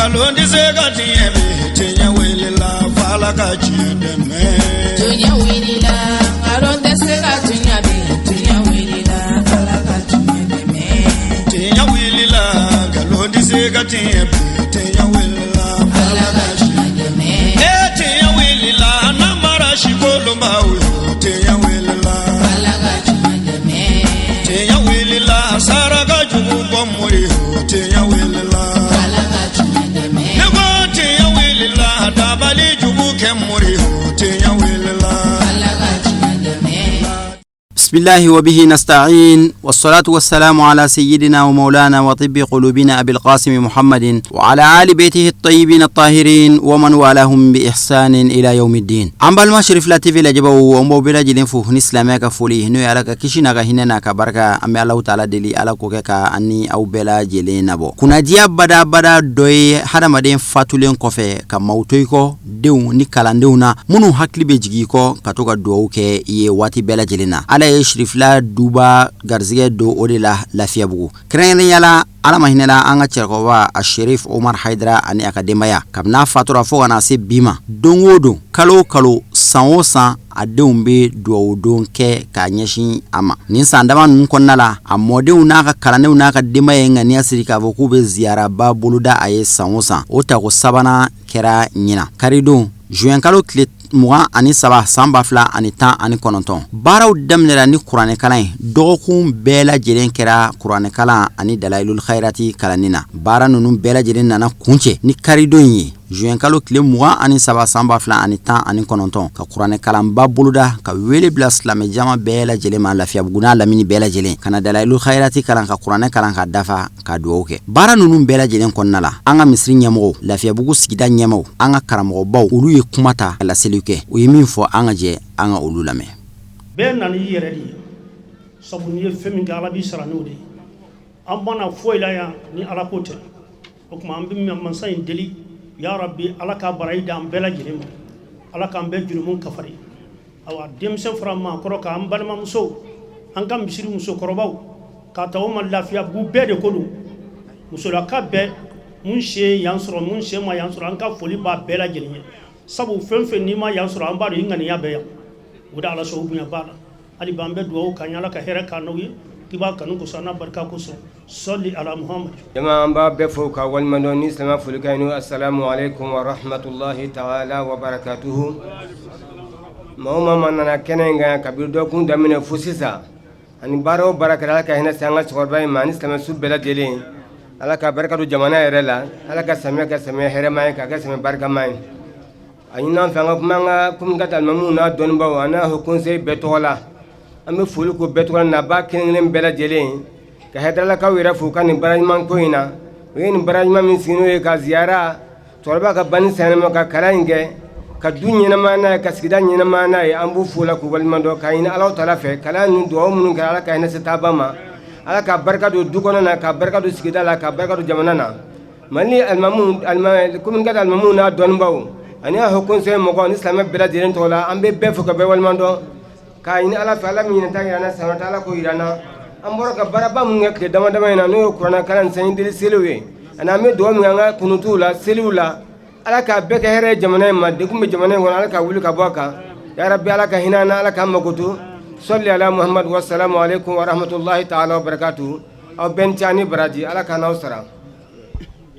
Nkalon tɛ se ka tiɲɛ bi, tiɲɛ wulila f'Ala ka tiɲɛ dɛmɛ. Tiɲɛ wulila, nkalon tɛ se ka tiɲɛ bi, tiɲɛ wulila, Ala ka tiɲɛ dɛmɛ. Tiɲɛ wulila, nkalon tɛ se ka tiɲɛ bi, tiɲɛ wulila Ala ka tiɲɛ dɛmɛ. E tiɲɛ wulila, namara sikolonbaw yo, tiɲɛ wulila. Ala ka tiɲɛ dɛmɛ. Tiɲɛ wulila, saraka jugu bɔ mori yo, tiɲɛ wulila. Ala ka tiɲɛ dɛmɛ. Ne ko tiɲɛ wulila, dabali jugu kɛ mori yo, tiɲɛ wulila. Ala ka tiɲɛ dɛmɛ. بسم الله وبه نستعين والصلاة والسلام على سيدنا ومولانا وطب قلوبنا أبي القاسم محمد وعلى آل بيته الطيبين الطاهرين ومن والاهم بإحسان إلى يوم الدين. An balima Cherifla TV lajɛbaw, an b'aw bɛɛ lajɛlen fo ni silamɛya ka foli, n'o ye Ala ka kisi n'a ka hinɛ n'a ka barika. An bɛ Alahu taala deli, Ala k'o kɛ ka an ni aw bɛɛ lajɛlen nabɔ. Kunnadiya badabada dɔ ye hadamaden fatulen kɔfɛ ka maaw to i kɔ, denw ni kalandenw na, minnu hakili bɛ jigin i kɔ ka to ka dugawu kɛ i ye waati bɛɛ lajɛlen na. Ala ye Cherifla duba garisɛgɛ don o de la Lafiyabugu, kɛrɛnkɛrɛnnenya la Ala ma hinɛla an ka cɛkɔrɔba a Sherif Omar Haidara ani a ka denbaya. Kabini a fatura fo ka na se bi ma, don o don, kalo o kalo, san o san, a denw bɛ dugawu don kɛ k'a ɲɛsin a ma. Nin san dama ninnu kɔnɔna la, a mɔdenw n'a ka kalandenw n'a ka denbaya ye ŋaniya siri k'a fɔ k'u bɛ ziyaraba boloda a ye san o san. O tako sabanan kɛra ɲinan karidon, juin kalo tile 23, san 2019. Baaraw daminɛra ni kuranɛkalan ye. Dɔgɔkun bɛɛ lajɛlen kɛra kuranɛkalan ani dalayilul khayrati kalanni na. Baara ninnu bɛɛ lajɛlen nana kuncɛ ni karidon ye, juin kalo tile 23, san 2019, ka kuranɛkalanba boloda, ka wele bila silamɛjama bɛɛ lajɛlen ma Lafiyabugu n'a lamini bɛɛ lajɛlen ka na dalayilul khayrati kalan, ka kuranɛ kalan ka dafa, ka dugawu kɛ. Baara ninnu bɛɛ lajɛlen kɔnɔna la, an ka misiri ɲɛmɔgɔw, Lafiyabugu sigida ɲɛmɔgɔw, an ka karamɔgɔbaw, olu ye kuma ta ka laseliw kɛ. U ye min fɔ, an ka jɛ an ka olu lamɛn. Bɛɛ nana i yɛrɛ de ye, sabu n'i ye fɛn min kɛ, Ala b'i sara n'o de ye. An mana foyi la yan ni Ala ko tɛ. O tuma an bɛ masa in deli, ya rabi, Ala ka baraji d'an bɛɛ lajɛlen ma, Ala k'an bɛɛ jurumu kafari. Awa, denmisɛn fara maakɔrɔ kan, an balimamusow, an ka misiri musokɔrɔbaw, k'a ta o ma, Lafiyabugu bɛɛ de ko don, musolaka bɛɛ, mun sen yan sɔrɔ, mun sen ma yan sɔrɔ, an ka foli b'a bɛɛ lajɛlen ye. Sabu fɛn fɛn n'i ma yan sɔrɔ, an b'a dɔn i ŋaniya bɛ yan. O de Ala sɔn, o bonya b'a la. Hali bi an bɛ dugawu k'an ye, Ala ka hɛrɛ k'an n'aw ye, k'i b'a kanu kosɔn, n'a barika kosɔn. Sɔli ala Muhamad. Jama, an b'a bɛɛ fo ka waleɲumandɔn ni silamɛ folikan ye, n'o assalamu alaikum wa rahmatullahi ta'ala wa barakatuhu. Maa o maa ma nana kɛnɛ in kan kabini dɔgɔkun daminɛ fo sisan, ani baara o baara kɛra, Ala ka hinɛ se an ka cɛkɔrɔba in ma ani silamɛ su bɛɛ lajɛlen. Ala ka barika don jamana yɛrɛ la. Ala ka samiya kɛ samiya hɛrɛma ye, ka kɛ samiya barikama ye. A ɲini an fɛ an ka kuma an ka commune 4 alimamuw n'a dɔnnibaw ani n'a haut conseil bɛɛ tɔgɔ la. An bɛ foli k'o bɛɛ tɔgɔ la, nabaa kelen kelen bɛɛ lajɛlen, ka Hayidaralakaw yɛrɛ fo ka nin baara ɲuman ko in na. U ye nin baara ɲuman min sigi, n'o ye ka ziyara cɛkɔrɔba ka banni sanyɛlɛma, ka kalan in kɛ, ka du ɲɛnamaya n'a ye, ka sigida ɲɛnamaya n'a ye. An b'u fo la k'u waleɲuman dɔn, k'a ɲini Alahu taala fɛ, kalan ni dugawu minnu kɛra, Ala ka hinɛ se taaba ma, Ala ka barika don du kɔnɔ na, ka barika don sigida la, ka barika don jamana na. Mali alimamu, commune 4 alimamuw n'a dɔnnibaw ani a haut conseil mɔgɔw ni silamɛ bɛɛ lajɛlen tɔgɔ la, an bɛ bɛɛ fo ka bɛɛ waleɲuman dɔn, k'a ɲini Ala fɛ, Ala min ɲinɛ ta jira an na, san wɛrɛ ta Ala k'o jira an na. An bɔra ka baaraba min kɛ tile dama dama in na, n'o ye kuranɛ kalan ni sanjideli seliw ye, ani an bɛ dugawu min kɛ an ka kunutuw la, seliw la, Ala k'a bɛɛ kɛ hɛrɛ ye jamana in ma. Degun bɛ jamana in kɔnɔ, Ala ka wuli ka bɔ a kan. Ya rabi, Ala ka hinɛ an na, Ala k'an makoto. Sɔli ala Muhamadu wa salamu aleykum wa rahmatulahi taala wa barakatuhu. Aw bɛɛ ni ce ani baraji, Ala k'an n'aw sara.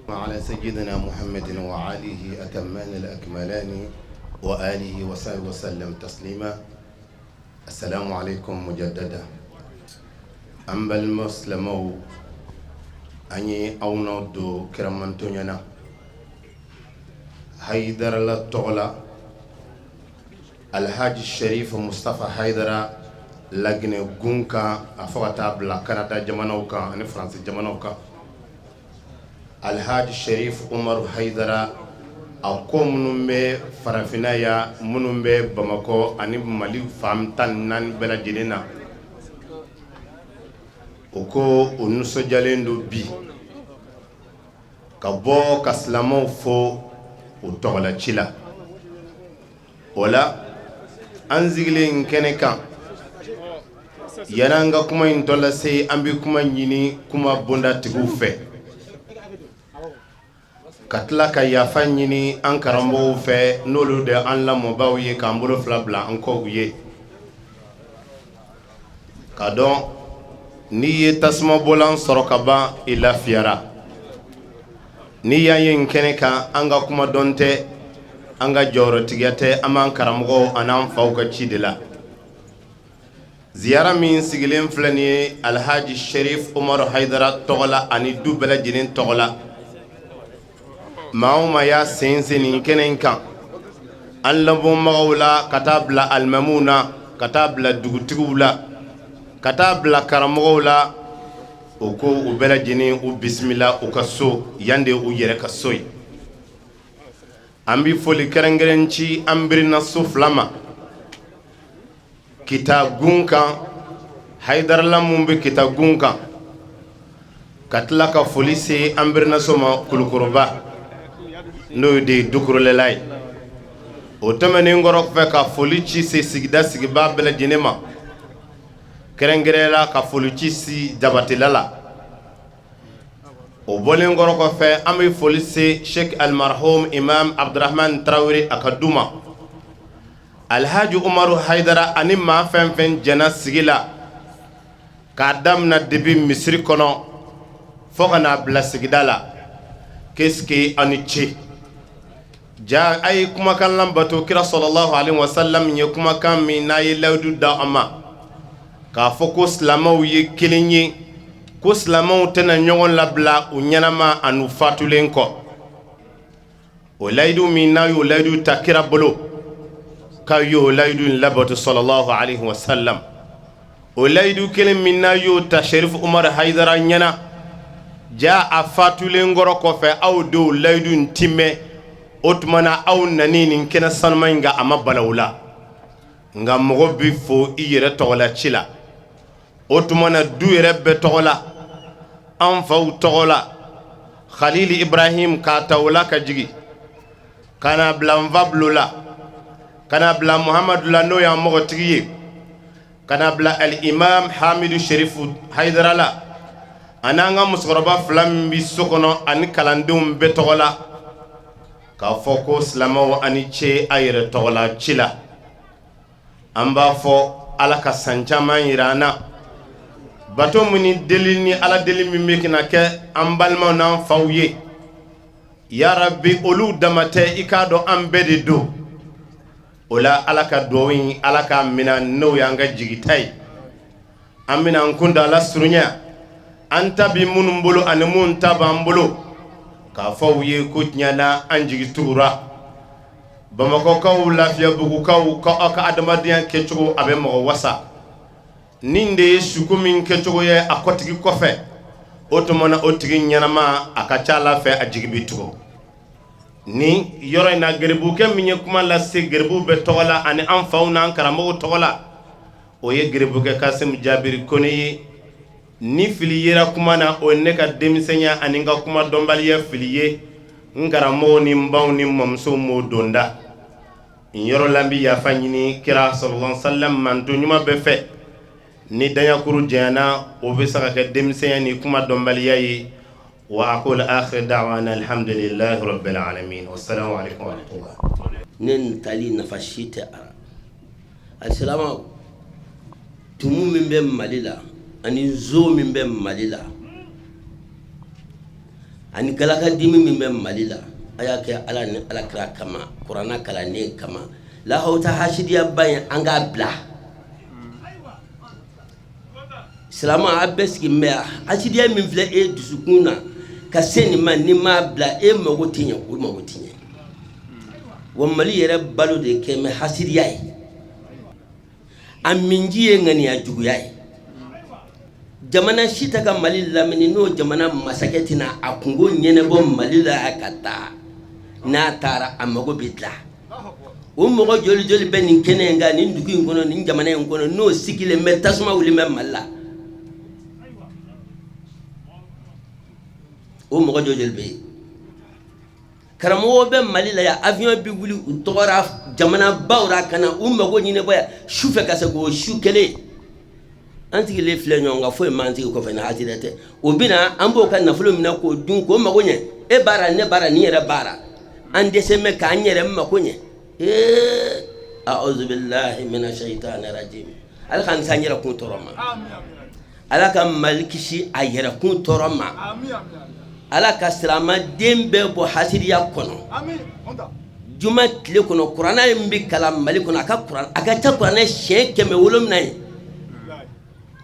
على سيدنا محمد وعليه أتمان الأكملان وآله وصحبه وسلم تسليما. السلام عليكم مجددا. An balima silamɛw, an ye aw n'aw don kiramantonya na Hayidarala tɔgɔ la, Alhaji Sharif Mustafa Hayidara, Laginɛ gun kan, a fɔ ka taa bila Kanada jamanaw kan ani Faransi jamanaw kan. Alhaji Sharif Umaru Hayidara, a ko minnu bɛ farafinna ya, minnu bɛ Bamakɔ ani Mali fan 14 bɛɛ lajɛlen na, o ko o nisɔndiyalen don bi ka bɔ ka silamɛw fo o tɔgɔla ci la. O la, an sigilen kɛnɛ kan, yan'an ka kuma in tɔ lase, an bɛ kuma ɲini kuma bondatigiw fɛ. Ka tila ka yafa ɲini an karamɔgɔw fɛ, n'olu de an lamɔbaaw ye, k'an bolo fila bila an kɔ u ye. Ka dɔn n'i ye tasumabɔlan sɔrɔ ka ban, i lafiyara. N'i y'an ye nin kɛnɛ kan, an ka kuma dɔn tɛ, an ka jɔyɔrɔtigiya tɛ, an b'an karamɔgɔw an'an faw ka ci de la. Ziyara min sigilen filɛ nin ye Alhaji Sherif Umaru Hayidara tɔgɔ la ani du bɛɛ lajɛlen tɔgɔ la, maa o maa y'a sen sen nin kɛnɛ in kan, an lamɔbagaw la, ka taa bila alimamiw na, ka taa bila dugutigiw la, ka taa bila karamɔgɔw la, o ko u bɛɛ lajɛlen u bisimila u ka so yan de, u yɛrɛ ka so ye. An bɛ foli kɛrɛnkɛrɛn ci an birinna so fila ma Kita gun kan, Hayidarala min bɛ Kita gun kan, ka tila ka foli se an birinnaso ma Kulukoroba, n'o de ye Dukurulɛla ye. O tɛmɛnen kɔrɔ fɛ, ka foli ci se sigida sigibaa bɛɛ lajɛlen ma, kɛrɛnkɛrɛn la ka foli ci si Jabatela la. O bɔlen kɔrɔ kɔfɛ, an bɛ foli se Sheikh Almarhum Imam Abdurahman Tarawele a ka du ma. Alhaji Umaru Hayidara ani maa fɛn fɛn jɛnna sigi la k'a daminɛ depuis misiri kɔnɔ fo ka n'a bila sigida la, qu'est-ce que aw ni ce. Ja a ye kumakan labato. Kira sɔlɔlahu alaihi wasallam ye kumakan min n'a ye layidu da an ma k'a fɔ ko silamɛw ye kelen ye, ko silamɛw tɛna ɲɔgɔn labila u ɲɛnama an'u fatulen kɔ. O layidu min n'a y'o layidu ta kira bolo, k'a y'o layidu in labato sɔlɔlahu alaihi wasallam, o layidu kelen min n'a y'o ta Sherif Umar Hayidara ɲɛna, ja a fatulen kɔrɔ kɔfɛ, aw denw layidu in timmɛ. O tuma na, aw nani nin kɛnɛ sanuma in kan, a ma bala u la. Nka mɔgɔ bɛ fo i yɛrɛ tɔgɔla ci la. O tuma na, du yɛrɛ bɛɛ tɔgɔ la, an faw tɔgɔ la, Khalili Ibrahim, k'a ta o la ka jigin ka n'a bila n fa bulo la, ka n'a bila Muhamadu la, n'o y'an mɔgɔtigi ye, ka n'a bila Al-Imam Hamidu Sherifu Hayidara la, ani an ka musokɔrɔba fila min bɛ so kɔnɔ, ani kalandenw bɛɛ tɔgɔ la, k'a fɔ ko silamɛw a ni ce a yɛrɛ tɔgɔla ci la. An b'a fɔ Ala ka san caman yira an na. Bato min ni deli ni Ala deli min bɛ ka kɛ an balimaw n'an faw ye, yarabi, olu dama tɛ, i k'a dɔn an bɛɛ de don o la. Ala ka dugawu in, Ala k'a minɛ, n'o y'an ka jigita ye. An bɛna an kun da ala surunya an ta bɛ minnu bolo ani minnu ta b'an bolo, k'a fɔ u ye ko tiɲɛ na, an jigi tugura Bamakɔkaw, Lafiyabugukaw, ka aw ka adamadenya kɛcogo, a bɛ mɔgɔ wasa. Nin de ye suko min kɛcogo ye a kɔtigi kɔfɛ. O tuma na, o tigi ɲɛnama, a ka ca Ala fɛ, a jigi bɛ tugu. Ni yɔrɔ in na, garibukɛ min ye kuma lase garibuw bɛɛ tɔgɔ la ani an faw n'an karamɔgɔw tɔgɔ la, o ye garibukɛ Kasimu Jabiri Kone ye. Ni fili yera kuma na, o ye ne ka denmisɛnya ani n ka kuma dɔnbaliya fili ye. N karamɔgɔw ni n baw ni mamusow m'o don da n yɔrɔ la. N bɛ yafa ɲini kira sallallahu alaihi wasallam mantɔn ɲuman bɛɛ fɛ. Ni danyakuru janyana, o bɛ se ka kɛ denmisɛnya ni kuma dɔnbaliya ye. Wa aqul akhir da'wana alhamdulillahi rabbil alamin, wassalamu alaikum wa rahmatullah. Ne tali nafa si tɛ a la. Alisilamɛw, tumu min bɛ Mali la ani zo min bɛ Mali la ani galakadimi min bɛ Mali la, a y'a kɛ Ala ni Ala kira kama, kuranna kalannen kama, lahawta hasidiyaba in, an k'a bila. Silamɛ, a bɛɛ sigi bɛ yan. Hasidiya min filɛ e dusukun na ka se nin ma, n'i m'a bila, e mago tɛ ɲɛ, o mago tɛ ɲɛ. Wa Mali yɛrɛ balo de kɛ mɛ hasidiya ye, a minji ye ŋaniya juguya ye. Jamana si tɛ ka Mali lamini n'o jamana masakɛ tɛna a kunko ɲɛnabɔ Mali la ka taa. N'a taara, a mago bɛ dilan. O mɔgɔ joli joli bɛ nin kɛnɛ in kan, nin dugu in kɔnɔ, nin jamana in kɔnɔ, n'o sigilen bɛ, tasuma wulilen bɛ Mali la? O mɔgɔ joli joli bɛ yen? Karamɔgɔw bɛ Mali la yan, avion bɛ wuli u tɔgɔra jamanabaw ra ka na u mago ɲɛnabɔ yan su fɛ ka se k'o su kelen. An sigilen filɛ ɲɔgɔn kan, foyi m'an sigi kɔfɛ ni hasida tɛ. O bɛ na, an b'o ka nafolo minɛ k'o dun k'o mago ɲɛ. E b'a ra, ne b'a ra, nin yɛrɛ b'a ra, an dɛsɛ bɛ k'an yɛrɛ mako ɲɛ. Ee, a'udhu billahi mina shaitani rajim. Ala k'an kisi an yɛrɛ kun tɔɔrɔ ma. Ala ka Mali kisi a yɛrɛ kun tɔɔrɔ ma. Ala ka silamaden bɛɛ bɔ hasidiya kɔnɔ. Juma tile kɔnɔ, kuranɛ in bɛ kalan Mali kɔnɔ, a ka kuran a ka ca kuranɛ siɲɛ 700 ye.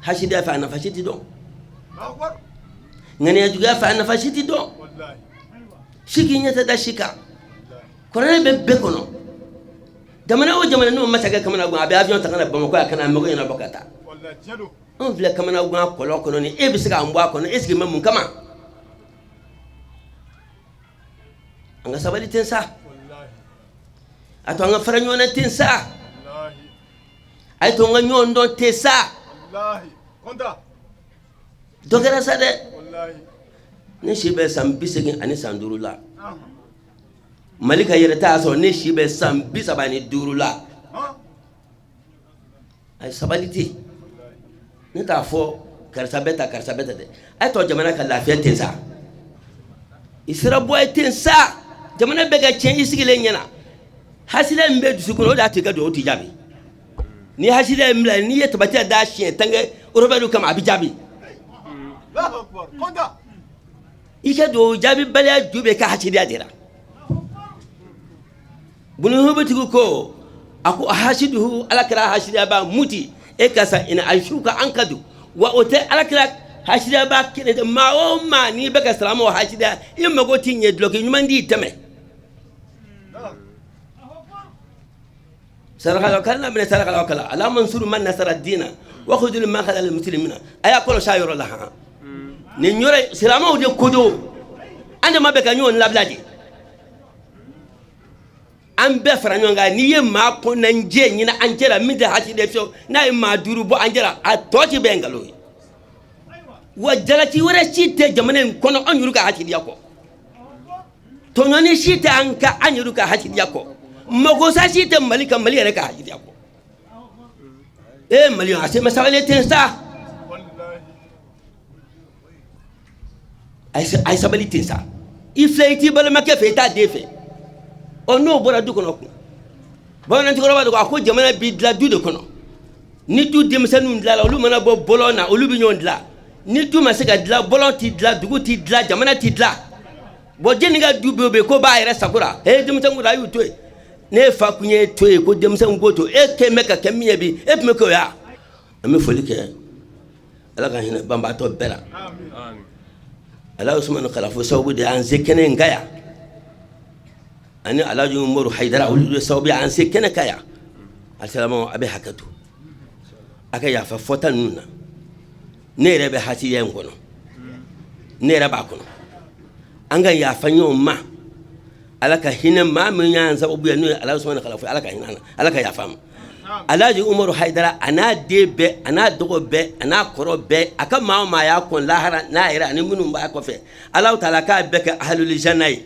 Hasidiya fɛ, a nafa si tɛ dɔn. Ŋaniya juguya fɛ, a nafa si tɛ dɔn. Si k'i ɲɛ tɛ da si kan. Kuranɛ bɛ bɛɛ kɔnɔ. Jamana o jamana n'o masakɛ kamanagan, a bɛ avion ta ka na Bamakɔ yan ka na a mago ɲɛnabɔ ka taa. Anw filɛ kamanagan kɔlɔn kɔnɔ ni e bɛ se k'an bɔ a kɔnɔ, e sigi bɛ mun kama? An ka sabali ten sa. A to an ka fara ɲɔgɔn na ten sa. A ye to an ka ɲɔgɔn dɔn ten sa. Dɔ kɛra sa dɛ. Ne si bɛ san 85 la. Mali ka yɛrɛ ta y'a sɔrɔ ne si bɛ san 35 la. A ye sabali ten. Ne t'a fɔ karisa bɛ ta, karisa bɛ ta dɛ. A ye to jamana ka lafiya ten sa. I sera bɔ ye ten sa. Jamana bɛ ka tiɲɛ i sigilen ɲɛna. Hasidiya min bɛ dusu kɔnɔ, o de y'a to i ka dugawu tɛ jaabi. Ni hasidiya in bila, n'i ye tabatiya da siɲɛ 10 kɛ rebelle kama, a bɛ jaabi. I ka dugawu jaabibaliya ju bɛ ka hasidiya de la. Bunuhubutigi ko, a ko hasiduhu, ala kira hasidiyaba muti e ka sa ina ayisu ka an ka dun wa o tɛ ala kira hasidiyaba kelen tɛ. Maa o maa n'i bɛ ka silamɛw hasidiya, i mago t'i ɲɛ, dulɔki ɲuman t'i tɛmɛ. Saraka kala minɛ, saraka kala ala mansuru man nasara dina wa khudul man khadal muslimina. A y'a kɔlɔsi a yɔrɔ la han. Nin yɔrɔ silamɛw de ko don. An dama bɛ ka ɲɔgɔn labila de. An bɛɛ fara ɲɔgɔn kan. N'i ye maa kɔnɔnajɛ ɲini an cɛ la min tɛ hasidi fiyewu, n'a ye maa 5 bɔ an cɛ la, a tɔ ti bɛn nkalon ye. Wa jalaki wɛrɛ si tɛ jamana in kɔnɔ an yɛrɛ ka hasidiya kɔ. Tɔɲɔni si tɛ an ka an yɛrɛ ka hasidiya kɔ. Magosa si tɛ Mali ka Mali yɛrɛ ka hasidiya kɔ. Ee Mali, a se ma sabali ten sa. A ye sabali ten sa. I filɛ, i t'i balimakɛ fɛ, i t'a den fɛ. Ɔ, n'o bɔra du kɔnɔ kun, bamanan cɛkɔrɔba de ko, a ko jamana b'i dilan du de kɔnɔ. Ni du denmisɛnninw dilanla, olu mana bɔ bɔlɔn na, olu bɛ ɲɔgɔn dilan. Ni du ma se ka dilan, bɔlɔn t'i dilan, dugu t'i dilan, jamana t'i dilan. Bɔn, jɛnni ka du bɛ yen ko b'a yɛrɛ sago la. Ee, denmisɛnnin ko a y'u to yen. Ne fa kun ye to yen ko denmisɛnnin ko to e kɛ bɛ ka kɛ min ye bi, e tun bɛ k'o ya. An bɛ foli kɛ. Ala ka hinɛ banbaatɔ bɛɛ la. Ala Usumani Kalafo sababu de y'an se kɛnɛ in kan yan, ani Alhaji Umaru Hayidara, olu de sababu y'an se kɛnɛ kan yan. Alisilamaw, a bɛ hakɛ to, a ka yafa fɔta ninnu na. Ne yɛrɛ bɛ hasidiya in kɔnɔ, ne yɛrɛ b'a kɔnɔ. An ka yafa ɲɔgɔn ma. Ala ka hinɛ maa min y'an sababu ye, n'o ye Ala Usumani Kalafo, Ala ka hinɛ a la, Ala ka yafa a ma. Alhaji Umaru Hayidara, a n'a den bɛɛ, a n'a dɔgɔ bɛɛ, a n'a kɔrɔ bɛɛ, a ka maa o maa y'a kɔn lahara n'a yɛrɛ ani minnu b'a kɔfɛ, Alahu taala k'a bɛɛ kɛ ahalul janna ye.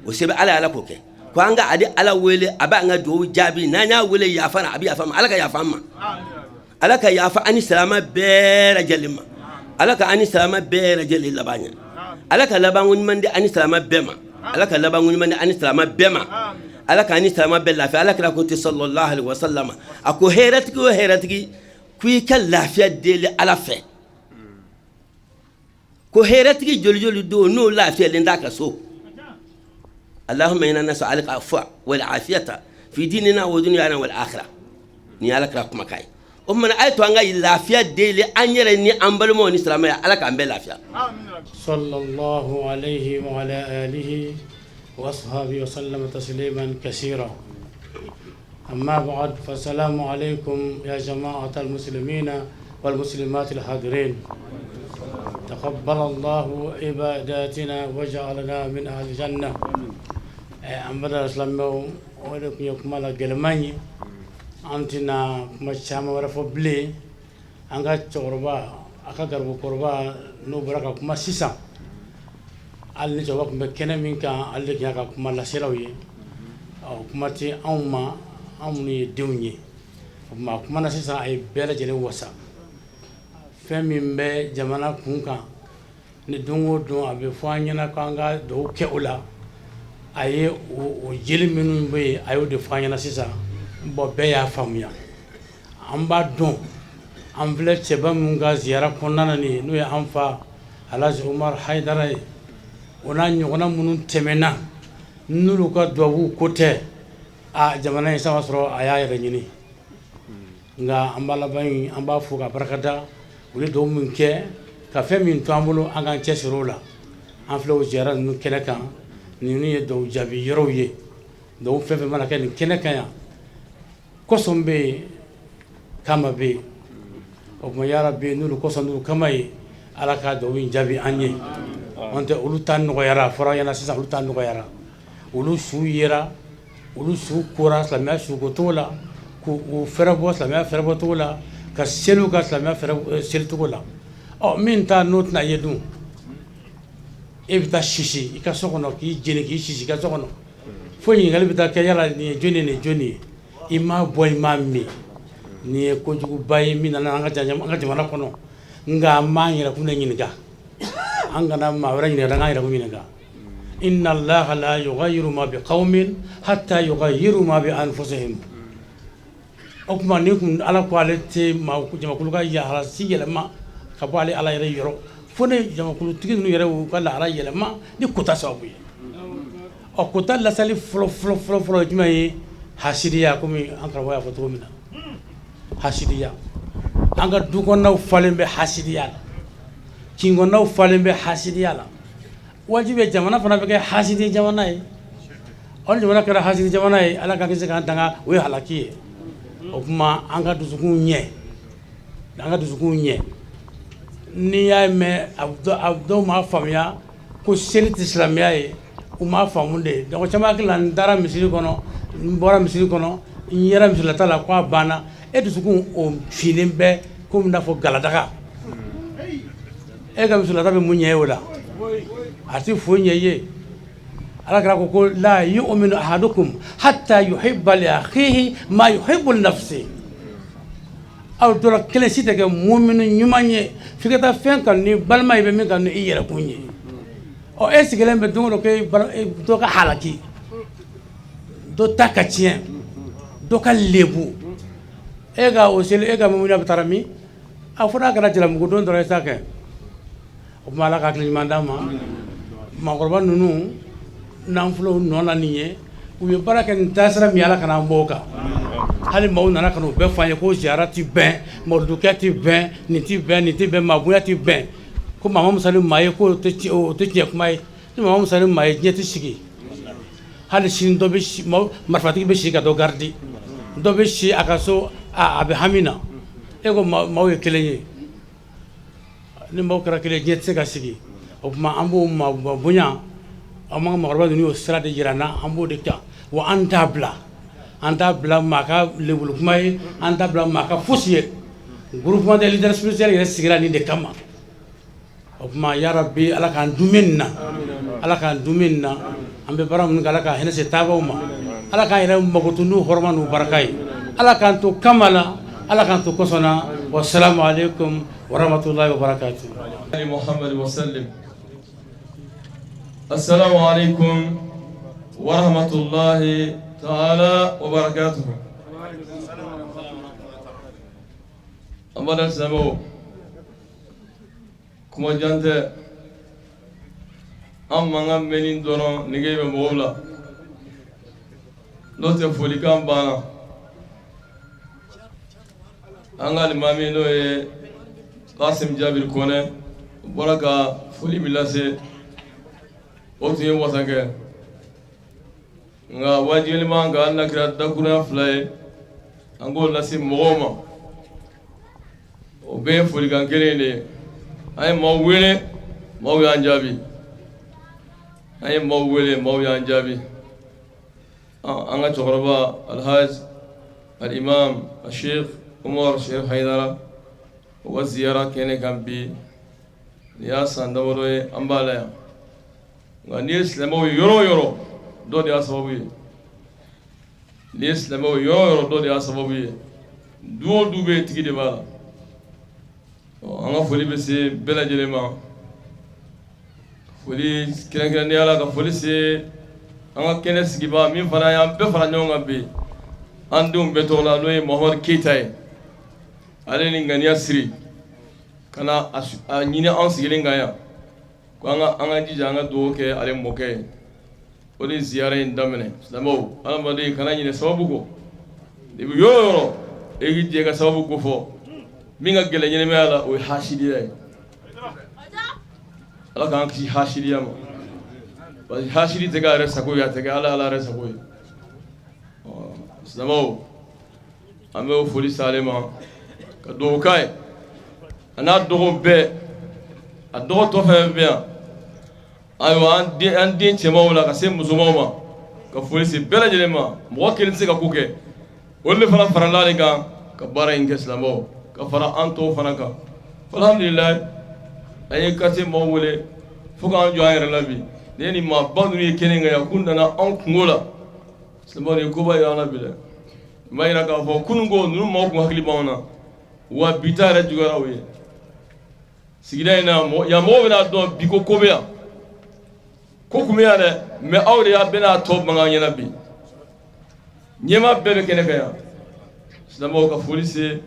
O se bɛ Ala ye, Ala k'o kɛ. Ko an ka ale Ala wele, a b'an ka dugawu jaabi. N'an y'a wele yafa la, a bɛ yafa an ma. Ala ka yafa an ma. Ala ka yafa an ni silama bɛɛ lajɛlen ma. Ala ka an ni silama bɛɛ lajɛlen laban ɲɛ. Ala ka labanko ɲuman di an ni silama bɛɛ ma. Ala ka labanko ɲuman di an ni silama bɛɛ ma. Ala ka an ni silama bɛɛ lafiya. Ala kira ko ten, sallallahu alaihi wasallam, a ko hɛrɛtigi o hɛrɛtigi, ko i ka lafiya deli Ala fɛ. Ko hɛrɛtigi joli joli don n'o lafiyalen t'a ka so. Allahumma inna nas'aluka afwa wal afiyata fi dinina wa dunyana wal akhirah. Ni Ala kira kumakan ye. O tuma a ye to an ka lafiya deli an yɛrɛ ni an balimaw ni silamɛya. Ala k'an bɛɛ lafiya. Sallallahu alayhi wa ala alihi wa ashabihi wa sallama tasliman kaseera. Amma ba'd, fasalamu alaykum ya jama'at al-muslimina wal muslimat al-hadirin. Taqabbal Allahu ibadatina wa ja'alna min ahli janna. An bada silamɛw, o de tun ye kuma la gɛlɛman ye. An tɛna kuma caman wɛrɛ fɔ bilen. An ka cɛkɔrɔba, a ka garibukɔrɔba, n'o bɔra ka kuma sisan, hali ni cɛkɔrɔba tun bɛ kɛnɛ min kan, ale de tun y'a ka kuma laselaw ye. Ɔ, kuma tɛ anw ma, anw minnu ye denw ye. O tuma a kumana sisan, a ye bɛɛ lajɛlen wasa. Fɛn min bɛ jamana kun kan, Ni don o don a bɛ fɔ an ɲɛna ko an ka dugawu kɛ o la, a ye o jeli minnu bɛ yen, a y'o de fɔ an ɲɛna sisan. Bon, bɛɛ y'a faamuya. An b'a dɔn an filɛ cɛba min ka ziyara kɔnɔna na nin ye, n'o ye an fa Alhaji Umaru Hayidara ye, o n'a ɲɔgɔnna minnu tɛmɛna, n'olu ka dubabu ko tɛ, a jamana in sama sɔrɔ a y'a yɛrɛ ɲini. Nka an b'a laban in, an b'a fo ka barikada. U ye dugawu min kɛ ka fɛn min to an bolo, an k'an cɛ siri o la. An filɛ o ziyara ninnu kɛnɛ kan. Ninnu ye dugawu jaabi yɔrɔw ye. Dugawu fɛn fɛn mana kɛ nin kɛnɛ kan yan, kosɔn bɛ yen, kama bɛ yen. O tuma, yarabi, n'olu kosɔn, n'olu kama ye, Ala ka dugawu in jaabi an ye. An tɛ olu ta nɔgɔyara, a fɔra ɲɛna sisan, olu ta nɔgɔyara, olu su yera, olu su kora silamɛya suko cogo la, k'u fɛrɛbɔ silamɛya fɛrɛbɔ cogo la, ka seliw ka silamɛya fɛrɛ seli cogo la. Ɔ, min ta n'o tɛna ye dun? E bɛ taa sisi i ka so kɔnɔ, k'i jeni, k'i sisi i ka so kɔnɔ, fo ɲininkali bɛ taa kɛ yala nin ye jɔni ye, nin ye jɔni ye? I m'a bɔ, i m'a min. Nin ye kojuguba ye min nana an ka jamana kɔnɔ. Nka an b'an yɛrɛkun de ɲininka, an kana maa wɛrɛ ɲininka, an k'an yɛrɛkun ɲininka. Inna Allaha la yughayyiru ma bi qawmin hatta yughayyiru ma bi anfusihim. O tuma, ni kun Ala ko ale tɛ maa jamakulu ka lahala si yɛlɛma ka bɔ ale Ala yɛrɛ yɔrɔ, fo ni jamakulutigi ninnu yɛrɛ y'u ka lahala yɛlɛma ni kota sababu ye. Ɔ, kota lasali fɔlɔ fɔlɔ fɔlɔ fɔlɔ ye jumɛn ye? Hasidiya. Komi an karamɔgɔ y'a fɔ cogo min na, hasidiya, an ka du kɔnɔnaw falen bɛ hasidiya la, kin kɔnɔnaw falen bɛ hasidiya la. Wajibi jamana fana bɛ kɛ hasidi jamana ye. Ɔ, ni jamana kɛra hasidi jamana ye, Ala ka kisi k'an tanga, o ye halaki ye. O tuma, an ka dusukun ɲɛ, an ka dusukun ɲɛ. N'i y'a mɛn dɔw m'a faamuya ko seli tɛ silamɛya ye, u m'a faamu de. Donc caman hakili la, n taara misiri kɔnɔ, n bɔra misiri kɔnɔ, n yɛrɛ misilata la, k'a banna. E dusukun o finnen bɛ komi n'a fɔ galadaga. E ka misilata bɛ mun ɲɛ o la? A tɛ foyi ɲɛ i ye. Ala kira ko ko la yu'minu ahadukum hatta yuhibba li akhihi ma yuhibbu li nafsi. Aw dɔ la kelen si tɛ kɛ mumini ɲuman ye f'i ka taa fɛn kanu ni balima ye, bɛ min kanu i yɛrɛ kun ye. Ɔ, e sigilen bɛ don o don k'e dɔ ka halaki, dɔ ta ka tiɲɛ, dɔ ka lebu, e ka o seli, e ka muminiya bɛ taara min? A fɔ n'a kɛra jalamugu don dɔrɔn, i t'a kɛ. O tuma, Ala ka hakili ɲuman d'an ma. Maakɔrɔba ninnu n'an filɛ u nɔ na nin ye, u ye baara kɛ nin taasira min ye, Ala kana an bɔ o kan. Hali maaw nana ka n'o bɛɛ fɔ an ye ko ziyara tɛ bɛn, mawuludukɛ tɛ bɛn, nin tɛ bɛn, nin tɛ bɛn, maabonya tɛ bɛn, ko maa ma fisa ni maa ye, k'o tɛ o tɛ tiɲɛ kuma ye. Ni maa ma fisa ni maa ye, diɲɛ tɛ sigi. Hali sini dɔ bɛ marifatigi bɛ si ka dɔ garidi, dɔ bɛ si a ka so, a bɛ hami na. E ko maaw ye kelen ye. Ni maaw kɛra kelen, diɲɛ tɛ se ka sigi. O tuma, an b'o maa bonya. An ka maakɔrɔba ninnu y'o sira de jira an na, an b'o de kan wa an t'a bila, an t'a bila maa ka lebulu kuma ye, an t'a bila maa ka fosi ye. Groupement des leaders spirituels yɛrɛ sigira nin de kama. O tuma, yarabi, Ala k'an duumɛ nin na, Ala k'an duumɛ nin na. An bɛ baara minnu kɛ, Ala ka hinɛ se taabaw ma. Ala k'an yɛrɛ makoto n'u hɔrɔma n'u barika ye. Ala k'an to kama la, Ala k'an to kosɔn na. Wasalamu aleykum warahmatulahi wabarakatuh. محمد وسلم. السلام عليكم ورحمة الله تعالى وبركاته. An balima silamɛw, kuma jan tɛ. An mankan mɛnni dɔrɔn nege bɛ mɔgɔw la, n'o tɛ folikan banna. An ka alimami, n'o ye Kasim Jabiri Kɔnɛ, o bɔra ka foli min lase, o tun ye wasa kɛ. Nka wajibili b'an kan, hali n'a kɛra dakurunya 2 ye, an k'o lase mɔgɔw ma. O bɛɛ ye folikan kelen de ye. An ye maaw wele, maaw y'an jaabi. An ye maaw wele, maaw y'an jaabi. An ka cɛkɔrɔba Alhaji Alimam Sheikh Umar Sherif Hayidara, o ka ziyara kɛnɛ kan bi, nin y'a san damadɔ ye an b'a la yan. Nka n'i ye silamɛw ye yɔrɔ o yɔrɔ, dɔ de y'a sababu ye. N'i ye silamɛw ye yɔrɔ o yɔrɔ, dɔ de y'a sababu ye. Du o du bɛ yen, tigi de b'a la. An ka foli bɛ se bɛɛ lajɛlen ma. Foli kɛrɛnkɛrɛnnenya la ka foli se an ka kɛnɛ sigibaa min fana y'an bɛɛ fara ɲɔgɔn kan bi an denw bɛɛ tɔgɔ la n'o ye Mohamadu Keyita ye ale ni ŋaniya siri ka na a ɲini an sigilen kan yan ko an ka an ka jija an ka dugawu kɛ ale mɔkɛ ye o de ziyara in daminɛ silamɛw adamaden kana ɲinɛ sababu kɔ i bɛ yɔrɔ o yɔrɔ e k'i jɛ ka sababu ko fɔ min ka gɛlɛn ɲɛnamaya la o ye hasidiya ye ala k'an kisi hasidiya ma parce que hasidi tɛ k'a yɛrɛ sago ye a tɛ kɛ ala ala yɛrɛ sago ye silamɛw an bɛ foli s'ale ma ka dugawu k'a ye a n'a dɔgɔ bɛɛ a dɔgɔ tɔ fɛn bɛ yan ayiwa an den cɛmanw la ka se musomanw ma ka foli se bɛɛ lajɛlen ma mɔgɔ kelen tɛ se ka ko kɛ olu de fana farala ale kan ka baara in kɛ silamɛw ka fara an tɔw fana kan alhamdulilayi an ye quartier mɔgɔw wele fo k'an jɔ an yɛrɛ la bi ni ye nin maaba ninnu ye kɛnɛ kan yan k'u nana anw kunko la silamɛw nin ye koba ye an na bi dɛ n b'a jira k'a fɔ kunun ko ninnu maaw tun hakili b'anw na wa bi ta yɛrɛ juguyara u ye sigida in na yan mɔgɔw bɛna dɔn bi ko ko bɛ yan ko kun bɛ yan dɛ mais aw de y'a bɛna a tɔ mankan ɲɛna bi ɲɛmaa bɛɛ bɛ kɛnɛ kan yan silamɛw ka foli se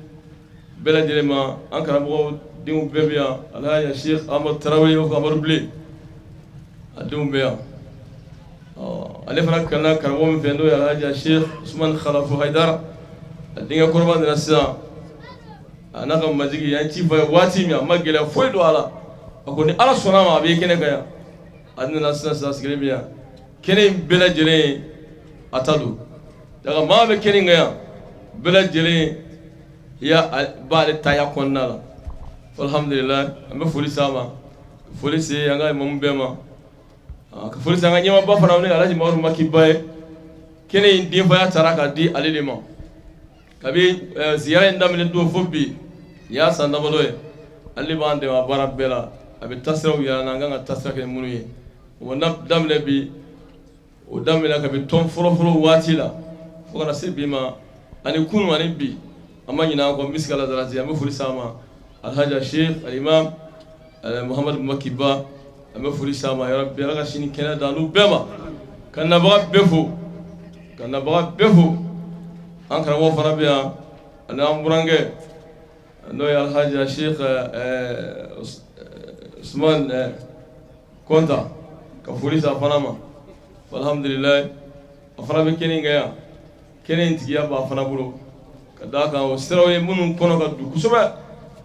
bɛɛ lajɛlen ma an karamɔgɔ denw bɛɛ bɛ yan alhaji Sheikh Amadu Tarawele o Amadu Bilen a denw bɛ yan ale fana kalanna karamɔgɔ min fɛ n'o ye alhaji Sheikh Usman Khalafu Hayidara a denkɛ kɔrɔba nana sisan a n'a ka majigi an ci fɔ a ye waati min a ma gɛlɛya foyi don a la a ko ni ala sɔnna a ma a bɛ kɛnɛ kan yan a nana sisan sisan sigilen bɛ yan kɛnɛ in bɛɛ lajɛlen a ta don daga maa bɛ kɛnɛ in kan yan bɛɛ lajɛlen ya b'ale taya kɔnɔna la alhamdulillah an bɛ foli s'a ma foli se an ka imamu bɛɛ ma ka foli se an ka ɲɛmaaba fana ni Alhaji Mamadu Maki Ba ye kɛnɛ in denfaya taara ka di ale de ma kabi ziyara in daminɛ don fo bi nin y'a san damadɔ ye ale b'an dɛmɛ a baara bɛɛ la a bɛ taasiraw yira an na an kan ka taasira kɛ minnu ye o daminɛ bi o daminɛ kabi tɔn fɔlɔfɔlɔ waati la fo ka na se bi ma ani kunun ani bi an ma ɲinɛ an kɔ misikala darati an bɛ foli s'a ma alhaji Sheikh alimam Muhamadu Maki Ba an bɛ foli s'a ma yarabi ala ka sini kɛnɛ d'an n'u bɛɛ ma ka nabaga bɛɛ fo ka nabaga bɛɛ fo an karamɔgɔ fana bɛ yan ani an burankɛ n'o ye alhaji Sheikh Usman Kɔnta ka foli s'a fana ma alhamdulilayi a fana bɛ kɛnɛ kan yan kɛnɛ in tigiya b'a fana bolo ka d'a kan o siraw ye minnu kɔnɔ ka dun kosɛbɛ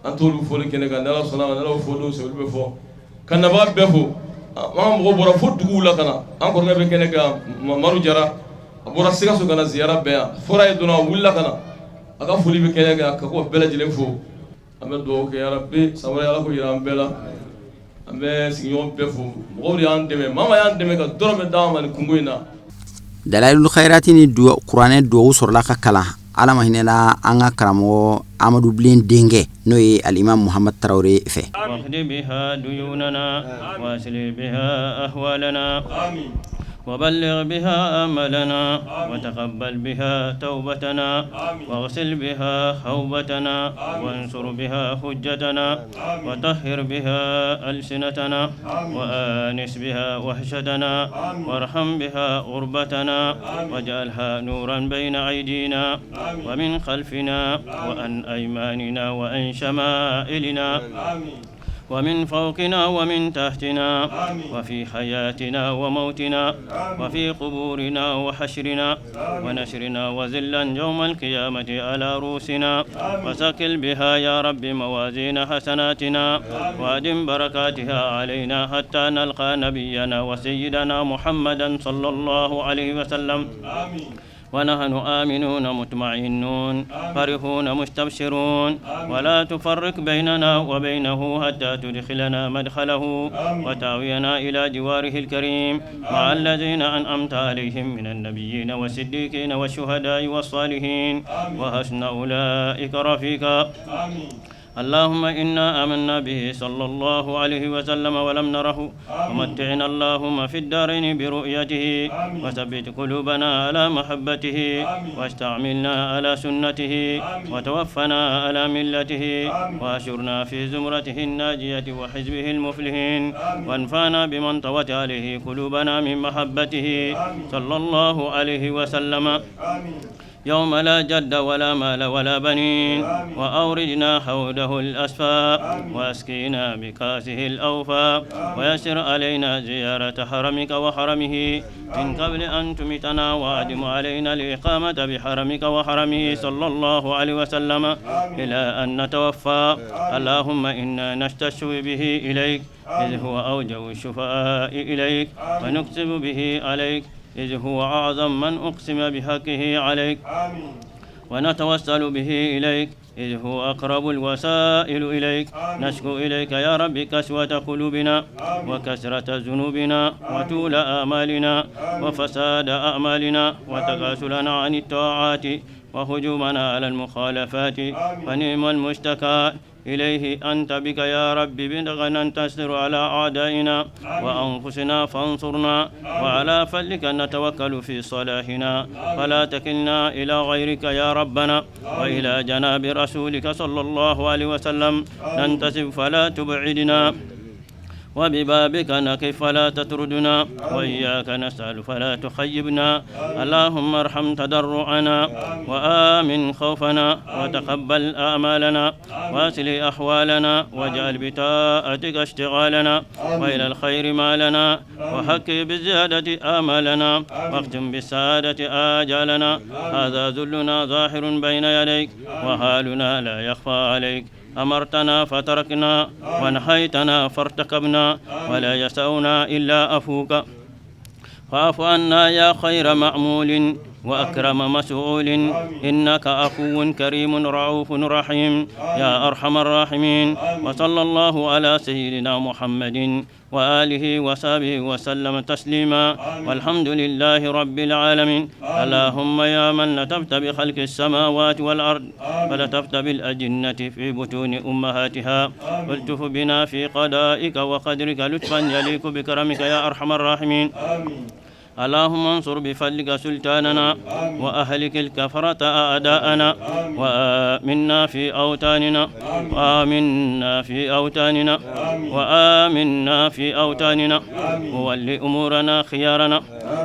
an t'olu fɔli kɛnɛ kan n'Ala sɔnna ma n'Ala fɔ don se olu bɛ fɔ ka nabaga bɛɛ fo an ka mɔgɔw bɔra fo duguw la ka na an kɔrɔkɛ bɛ kɛnɛ kan Mamadu Jara a bɔra Sikaso ka na ziyara bɛɛ yan fɔra ye dɔrɔn a wulila ka na a ka foli bɛ kɛnɛ kan ka k'o bɛɛ lajɛlen fo an bɛ dugawu kɛ yarabi san wɛrɛ Ala k'o jira an bɛɛ la an bɛ sigiɲɔgɔn bɛɛ fo mɔgɔw de y'an dɛmɛ maa y'an dɛmɛ ka dɔrɔmɛ d'an ma nin kunko in na Dalailul Khairati ni kuranɛ dugawu sɔrɔla ka kalan ala ma hinɛla an ka karamɔgɔ Amadu Bilen denkɛ n'o ye alimam Muhamadu Tarawele fɛ. وبلغ بها آمالنا وتقبل بها توبتنا واغسل بها حوبتنا وانصر بها حجتنا وطهر بها ألسنتنا وآنس بها وحشتنا وارحم بها غربتنا واجعلها نورا بين أيدينا ومن خلفنا وعن أيماننا وعن شمائلنا ومن فوقنا ومن تحتنا وفي حياتنا وموتنا وفي قبورنا وحشرنا ونشرنا وزلا يوم القيامة على رؤوسنا وسكل بها يا رب موازين حسناتنا وأدم بركاتها علينا حتى نلقى نبينا وسيدنا محمدا صلى الله عليه وسلم آمين. ونحن آمنون مطمئنون فرحون مستبشرون ولا تفرق بيننا وبينه حتى تدخلنا مدخله وتاوينا إلى جواره الكريم مع الذين أنعمت عليهم من النبيين والصديقين والشهداء والصالحين وحسن أولئك رفيقا اللهم إنا آمنا به صلى الله عليه وسلم ولم نره ومتعنا اللهم في الدارين برؤيته وثبت قلوبنا على محبته واستعملنا على سنته وتوفنا على ملته وأشرنا في زمرته الناجية وحزبه المفلحين وانفعنا بمن طوت عليه قلوبنا من محبته صلى الله عليه وسلم يوم لا جد ولا مال ولا بنين وأوردنا حوده الأسفى وأسقينا بكاسه الأوفى ويسر علينا زيارة حرمك وحرمه من قبل أن تمتنا وأدم علينا الإقامة بحرمك وحرمه صلى الله عليه وسلم إلى أن نتوفى اللهم إنا نستشفي به إليك إذ هو أوجه الشفاء إليك ونكتب به عليك إذ هو أعظم من أقسم بحقه عليك ونتوسل به إليك إذ هو أقرب الوسائل إليك نشكو إليك يا رب كسوة قلوبنا وكسرة ذنوبنا وطول آمالنا وفساد أعمالنا وتكاسلنا عن الطاعات وهجومنا على المخالفات فنعم المشتكى إليه أنت بك يا رب ننتصر على أعدائنا وأنفسنا فانصرنا وعلى فضلك نتوكل في صلاحنا فلا تكلنا إلى غيرك يا ربنا وإلى جناب رسولك صلى الله عليه وسلم ننتسب فلا تبعدنا وببابك نقف فلا تطردنا وإياك نسأل فلا تخيبنا اللهم ارحم تضرعنا وآمن خوفنا وتقبل أعمالنا واصل أحوالنا واجعل بطاعتك اشتغالنا وإلى الخير مالنا وحق بالزيادة آمالنا واختم بالسعادة آجالنا هذا ذلنا ظاهر بين يديك وحالنا لا يخفى عليك أمرتنا فتركنا ونهيتنا فارتكبنا ولا يسعنا إلا أفوك فاعف عنا يا خير مأمول وأكرم مسؤول إنك عفو كريم رؤوف رحيم يا أرحم الراحمين وصلى الله على سيدنا محمد وآله وصحبه وسلم تسليما والحمد لله رب العالمين اللهم يا من لطفت بخلق السماوات والأرض ولطفت بالأجنة في بطون أمهاتها والتف بنا في قضائك وقدرك لطفا يليق بكرمك يا أرحم الراحمين اللهم انصر بفضلك سلطاننا وأهلك الكفرة أعداءنا وآمنا في أوطاننا وآمنا في أوطاننا وآمنا في أوطاننا وول أمورنا خيارنا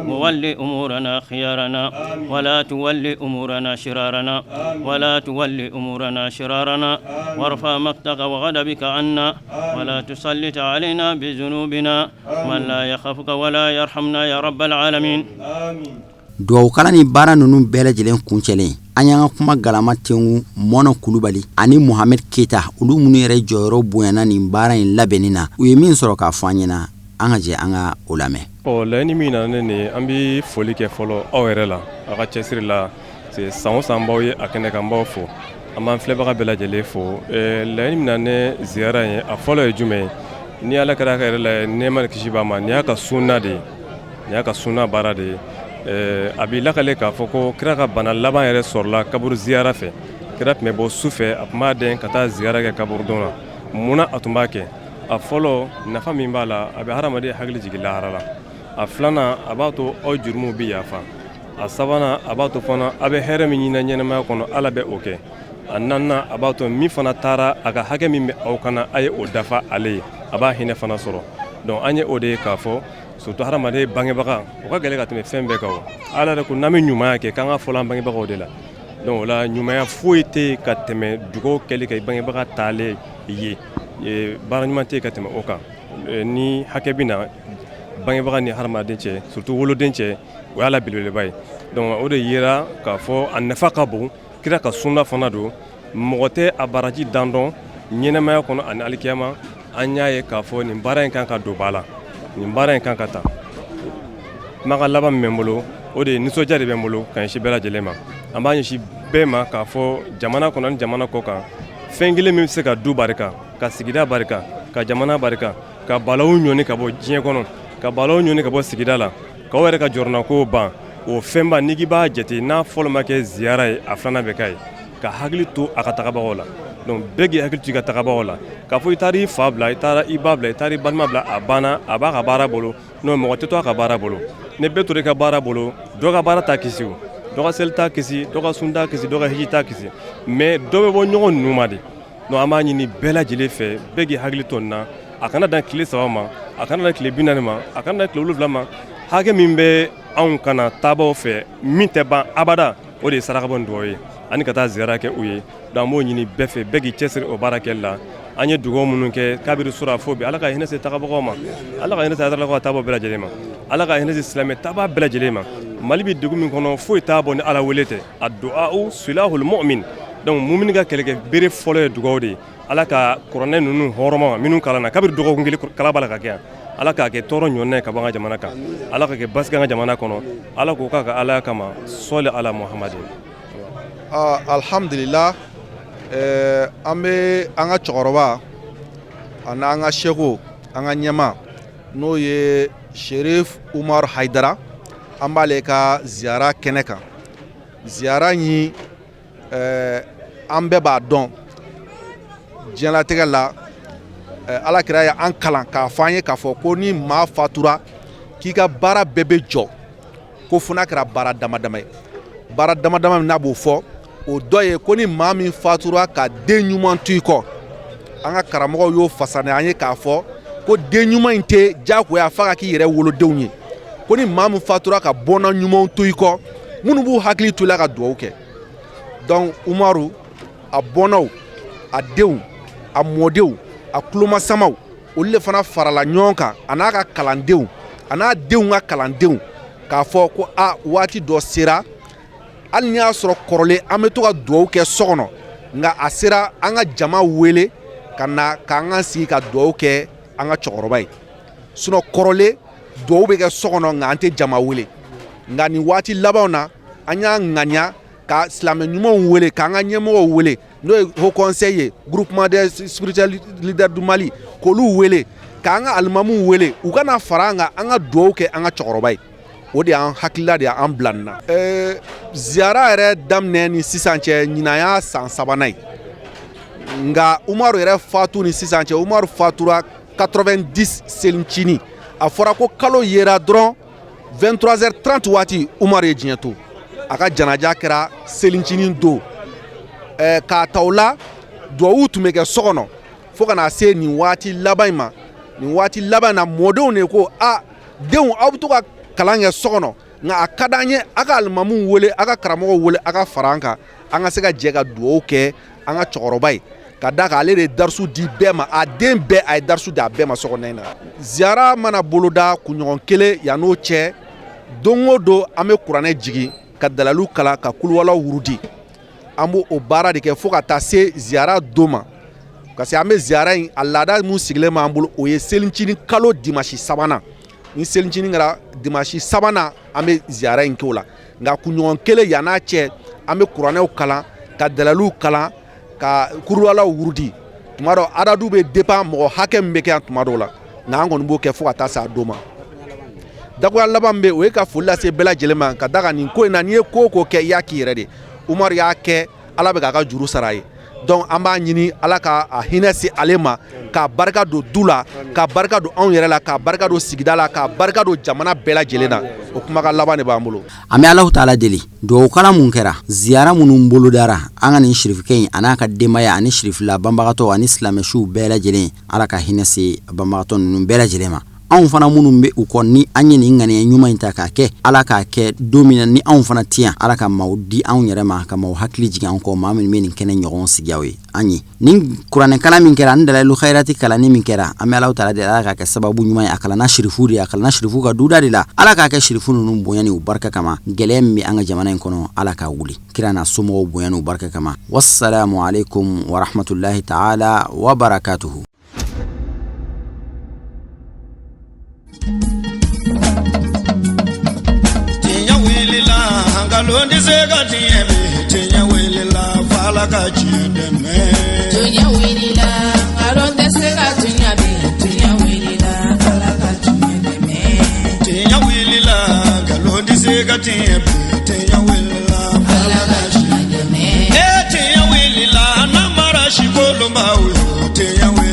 وول أمورنا خيارنا ولا تول أمورنا شرارنا ولا تول أمورنا شرارنا وارفع مقتك وغضبك عنا ولا تسلط علينا بذنوبنا من لا يخافك ولا يرحمنا يا رب العالمين Dugawukalan ni baara ninnu bɛɛ lajɛlen kuncɛlen an y'an ka kuma galama tengu mɔnɔ kulubali ani mohamɛd keyita olu minnu yɛrɛ jɔyɔrɔ bonyana nin baara in labɛnni na u ye min sɔrɔ k'a fɔ an ɲɛna an ka jɛ an ka o lamɛn ɔ laɲini min nana ne nin an bɛ foli kɛ fɔlɔ aw yɛrɛ la aw ka cɛsiri la san o san b'aw ye a kɛnɛ kan b'aw fo an b'an filɛbaga bɛɛ lajɛlen fo laɲini min nana ne ziyara ye a fɔlɔ ye jumɛn ye n'i ala kira ka yɛrɛ la nɛɛma ni kisi b'a ma nin y'a ka sunna de ye nin y'a ka sunna baara de ye a b'i lakale k'a fɔ ko kira ka bana laban yɛrɛ sɔrɔla kaburu ziyara fɛ kira tun bɛ bɔ su fɛ a tun b'a dɛn ka taa ziyara kɛ kaburudon na munna a tun b'a kɛ a fɔlɔ nafa min b'a la a bɛ hadamaden hakili jigin lahara la a filanan a b'a to aw jurumuw bɛ yafa a sabanan a b'a to fana a bɛ hɛrɛ min ɲini ɲɛnamaya kɔnɔ ala bɛ o kɛ a naaninan a b'a to min fana taara a ka hakɛ min bɛ aw kan na a ye o dafa ale ye a b'a hinɛ fana sɔrɔ donc an ye o de ye k'a fɔ surtout hadamaden bangebaga o ka gɛlɛn ka tɛmɛ fɛn bɛɛ kan o ala yɛrɛ ko n'an bɛ ɲumanya kɛ k'an ka fɔlɔ an bangebagaw de la donc o la ɲumanya foyi tɛ yen ka tɛmɛ dugawu kɛli kan i bangebaga taalen ye baara ɲuman tɛ yen ka tɛmɛ o kan ni hakɛ bɛ na bangebaga ni hadamaden cɛ surtout woloden cɛ o y'a la belebeleba ye donc o de yera k'a fɔ a nafa ka bon kira ka sunna fana don mɔgɔ tɛ a baraji dan dɔn ɲɛnamaya kɔnɔ ani alikiyama an y'a ye k'a fɔ nin baara in kan ka don ba la nin baara in kan ka ta kumakan laban min bɛ n bolo o de ye nisɔndiya de bɛ n bolo ka ɲɛsin bɛɛ lajɛlen ma an b'a ɲɛsin bɛɛ ma k'a fɔ jamana kɔnɔ ni jamana kɔ kan fɛn kelen min bɛ se ka du barika ka sigida barika ka jamana barika ka balawu ɲɔni ka bɔ diɲɛ kɔnɔ ka balawu ɲɔni ka bɔ sigida la k'aw yɛrɛ ka jɔrɔnako ban o fɛnba n'i k'i b'a jate n'a fɔlɔ ma kɛ ziyara ye a filanan bɛ k'a ye ka hakili to a ka tagabagaw la Donc bɛɛ k'i hakili to i ka tagabagaw la, k'a fɔ i taara i fa bila, i taara i ba bila, i taara i balima bila, a banna, a b'a ka baara bolo. Non, mɔgɔ tɛ to a ka baara bolo. Ni bɛɛ tora i ka baara bolo, dɔ ka baara t'a kisi, o dɔ ka seli t'a kisi, dɔ ka sun t'a kisi, dɔ ka hiji t'a kisi, mais dɔ bɛ bɔ ɲɔgɔn ninnu ma de. Donc an b'a ɲini bɛɛ lajɛlen fɛ, bɛɛ k'i hakili to nin na. A kana dan tile 3 ma, a kana dan tile 40 ma, a kana dan tile 7 ma. Hakɛ min bɛ anw kana taabaw fɛ, min tɛ ban abada, o de ye sarakabɔ ni dugawu ye ani ka taa ziyara kɛ u ye. Donc an b'o ɲini bɛɛ fɛ, bɛɛ k'i cɛsiri o baara kɛli la. An ye dugawu minnu kɛ kabiri sura fo bi, Ala ka hinɛ se tagabagaw ma, Ala ka hinɛ se Hayidaralakaw ka taabaa bɛɛ lajɛlen ma, Ala ka hinɛ se silamɛ taabaa bɛɛ lajɛlen ma. Mali bɛ degun min kɔnɔ, foyi t'a bɔ ni Ala wele tɛ. Addu'a'u silahul mu'min. Donc mumini ka kɛlɛkɛ bere fɔlɔ ye dugawu de ye. Ala ka kuranɛ ninnu hɔrɔma minnu kalanna kabiri dɔgɔkun kelen kala b'a la ka kɛ yan, Ala k'a kɛ tɔɔrɔ ɲɔnɛ ye ka bɔ an ka jamana kan, Ala ka kɛ basigi an ka jamana kɔnɔ, Ala k'o k'a ka Ala kama. Sɔli ala Muhamadin. Alhamdulila, an bɛ an ka cɛkɔrɔba ani an ka seko, an ka ɲɛma, n'o ye Sherif Umar Hayidara, an b'ale ka ziyara kɛnɛ kan. Ziyara in, an bɛɛ b'a dɔn diɲɛlatigɛ la, Ala kira ye an kalan k'a fɔ an ye k'a fɔ ko ni maa fatura, k'i ka baara bɛɛ bɛ jɔ, ko fo n'a kɛra baara dama dama ye. Baara dama dama min n'a b'o fɔ, o dɔ ye ko ni maa min fatura ka den ɲuman to i kɔ. An ka karamɔgɔw y'o fasani an ye k'a fɔ ko den ɲuman in tɛ diyagoya f'a ka k'i yɛrɛ wolodenw ye, ko ni maa min fatura ka bɔnna ɲumanw to i kɔ, minnu b'u hakili to i la ka dugawu kɛ. Donc Umaru, a bɔnnaw, a denw, a mɔdenw, a kulomasamaw, olu de fana farala ɲɔgɔn kan, a n'a ka kalandenw, a n'a denw ka kalandenw, k'a fɔ ko a waati dɔ sera, hali n'i y'a sɔrɔ kɔrɔlen an bɛ to ka dugawu kɛ so kɔnɔ, nka a sera an ka jama wele ka na k'an ka sigi ka dugawu kɛ an ka cɛkɔrɔba ye. Sinon kɔrɔlen dugawu bɛ kɛ so kɔnɔ, nka an tɛ jama wele. Nka nin waati labanw na, an y'a ŋaniya ka silamɛ ɲumanw wele, k'an ka ɲɛmɔgɔw wele, n'o ye Haut Conseil ye, Groupement des spirituels leaders du Mali, k'olu wele, k'an ka alimamuw wele, u ka na fara an kan, an ka dugawu kɛ an ka cɛkɔrɔba ye. O de y'an hakilila de y'an bila nin na. Ziyara yɛrɛ daminɛ ni sisan cɛ, ɲinan y'a san sabanan ye. Nka Umaru yɛrɛ fatu ni sisan cɛ, Umaru fatura 90 selincinin, a fɔra ko kalo yera dɔrɔn 23h30 waati, Umaru ye diɲɛ to. A ka janaja kɛra selincinin don. K'a ta o la, duwawu tun bɛ kɛ so kɔnɔ fo ka na se nin waati laban in ma. Nin waati laban in na, mɔdenw de ko a denw, aw bɛ to ka kalan kɛ so kɔnɔ, nka a ka d'an ye a ka alimamuw wele, a ka karamɔgɔw wele, a ka fara an kan, an ka se ka jɛ ka duwawu kɛ an ka cɛkɔrɔba ye, ka da kan ale de ye darisu di bɛɛ ma, a den bɛɛ, a ye darisu di a bɛɛ ma so kɔnɔ in na. Ziyara mana boloda kunɲɔgɔn kelen yann'o cɛ, don o don an bɛ kuranɛ jigin, ka dalalu kalan, ka kuluwalaw wurudi. An b'o o baara de kɛ fo ka taa se ziyara don ma, parce que an bɛ ziyara in, a laada mun sigilen b'an bolo, o ye selincinin kalo dimasi sabanan. Ni selincinin kɛra dimasi sabanan, an bɛ ziyara in kɛ o la. Nka kunɲɔgɔn kelen yann'a cɛ, an bɛ kuranɛw kalan, ka dalaluw kalan, ka kuruwalaw wurudi. Tuma dɔ, adadu bɛ dépend mɔgɔ hakɛ min bɛ kɛ yan tuma dɔw la, nka an kɔni b'o kɛ fo ka taa se a don ma. Dakuruya laban min bɛ, o ye ka foli lase bɛɛ lajɛlen ma, ka da kan nin ko in na, n'i ye ko o ko kɛ, i y'a k'i yɛrɛ de. Umaru y'a kɛ, Ala bɛ k'a ka juru sara a ye. Donc an b'a ɲini Ala ka a hinɛ se ale ma, k'a barika don du la, ka barika don anw yɛrɛ la, k'a barika don sigida la, k'a barika don jamana bɛɛ lajɛlen na. O kumakan laban de b'an bolo. An bɛ Alahu taala deli, duwawukala mun kɛra, ziyara minnu bolodara an ka nin sirifikɛ in a n'a ka denbaya ani sirifila banbagatɔ ani silamɛsuw bɛɛ lajɛlen, Ala ka hinɛ se banbagatɔ ninnu bɛɛ lajɛlen ma. Anw fana minnu bɛ u kɔ, ni an ye nin ŋaniya ɲuman in ta k'a kɛ, Ala k'a kɛ don min na ni anw fana tɛ yan, Ala ka maaw di anw yɛrɛ ma, ka maaw hakili jigin an kɔ, maa minnu bɛ nin kɛnɛ ɲɔgɔn sigi aw ye. An ye nin kuranɛkalan min kɛra, ani dalayilu khayirati kalanni min kɛra, an bɛ Alahu taala deli, Ala k'a kɛ sababu ɲuman ye. A kalanna sirifu de, a kalanna sirifu ka duda de la. Ala k'a kɛ sirifu ninnu bonya ni u barika kama, gɛlɛya min bɛ an ka jamana in kɔnɔ, Ala k'a wuli, kira n'a somɔgɔw bonya n'u barika kama. Wasalamu aleykum warahmatulahi taala wa barakatuhu. Tiɲɛ wulila, nkalon tɛ se ka tiɲɛ bi. Tiɲɛ wulila, f'Ala ka tiɲɛ dɛmɛ. Tiɲɛ wulila, nkalon tɛ se ka tiɲɛ bi. Tiɲɛ wulila, Ala ka tiɲɛ dɛmɛ. Tiɲɛ wulila, nkalon tɛ se ka tiɲɛ bi. Tiɲɛ wulila, f'Ala ka tiɲɛ dɛmɛ. Ee tiɲɛ wulila, namara si. Tiɲɛ.